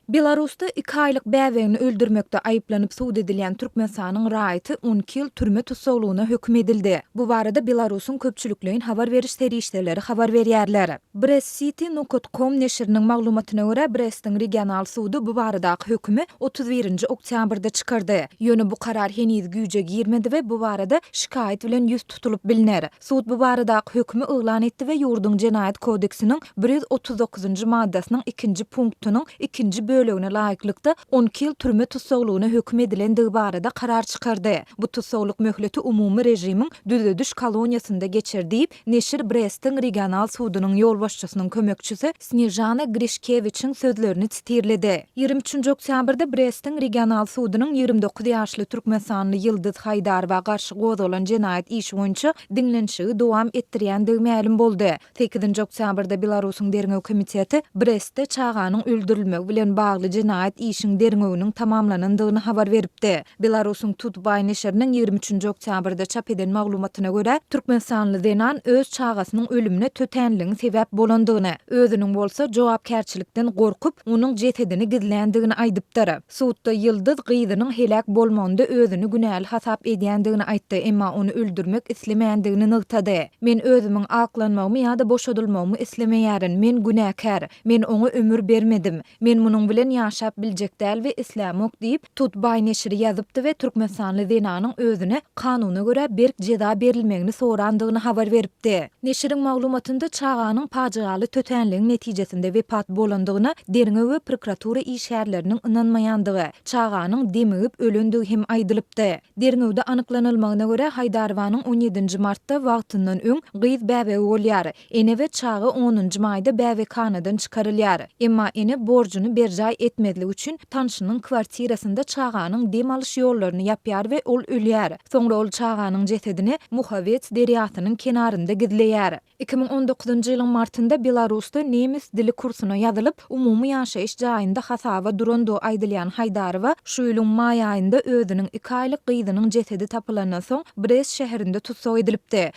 Belarusda iki aýlyk bäbegini öldürmekde aýyplanyp sud edilýän Türkmenistanyň raýaty 12 ýyl türme tussaglygyna höküm edildi. Bu barada Belarusyň köpçülikleýin habar beriş serişdeleri habar berýärler. Brest City nokat com neşiriniň maglumatyna görä, Brestiň regional sudy bu baradaky hökümi 31-nji oktýabrda çykardy. Ýöne bu karar heniz güýje girmedi we bu barada şikaýat bilen ýüz tutulyp bilner. Sud bu baradaky hökümi yglan etdi we ýurduň Jenaýat kodeksiniň 139-njy maddasynyň ikinji punktynyň ikinji bölegine laýyklykda 12 ýyl türme tussaglygyna höküm edilendigi barada karar çykardy. Bu tussaglyk möhleti umumy režimiň düzediş koloniýasynda geçer diýip, neşir Brestiň regional sudunyň ýolbaşçysynyň kömekçisi Snežana Grişkewiçiň sözlerini sitirledi. 23-nji oktýabrda Brestiň regional sudunyň 29 ýaşly türkmenistanly Ýyldyz Haýdarowa garşy gozgalan jenaýat işi boýunça diňlenişigi dowam etdirýändigi mälim boldy. Sekizinji oktýabrda Belarusyň Derňew komiteti Brestde çaganyň öldürilmegi bilen bagly jenaýat işiň derňewiniň tamamlanandygyny habar beripdi. Belarusyň TutBy neşiriniň 23-nji oktýabrda çap eden maglumatyna görä, türkmenistanly zenan öz çagasynyň ölümine tötänligiň sebäp bolandygyny, özüniň bolsa jogapkärçilikden gorkup, onuň jesedini gizländigini aýdypdyr. Sudda Ýyldyz gyzynyň heläk bolmagynda özüni günäli hasap edýändigini aýtdy, emma ony öldürmek islemändigini nygtady. Men özümiň aklanmagymy ýa-da boşadylmagymy islemeýärin. Men günäkär. Men oňa ömür bermedim. Men munuň bilen ýaşap biljek däl we islämok diýip, TutBy neşiri ýazypdy we türkmenistanly zenanyň özüne kanuna görä berk jeza berilmegini sorandygyny habar beripdi. Neşiriň maglumatynda çaganyň pajygaly tötänligiň netijesinde wepat bolandygyna derňew we prokuratura işgärleriniň ynanmaýandygy, çaganyň demigip ölendigi hem aýdylypdy. Derňewde anyklanylmagyna görä, Haýdarowanyň on ýedinji martda wagtyndan öň gyz bäbegi bolýar. Ene we çaga onunjy maýda bäbekhanadan çykarylýar. Emma ene borjuny berjaý etmezlik üçin tanşynyň kwartirasynda çaganyň dem alyş ýollaryny ýapýar we ol ölýär. Soňra ol çaganyň jesedini Muhawets derýasynyň kenarynda gizleýär. 2019-njy ýylyň martynda Belarusda nemes dili kursuna ýazylyp, umumy ýaşaýyş jaýynda hasaba durandygy aýdylýan Haýdarowa şu ýylyň maý aýynda özüniň iki aýlyk gyzynyň jesedi tapylandan soň Brest şäherinde tussag edilipdi.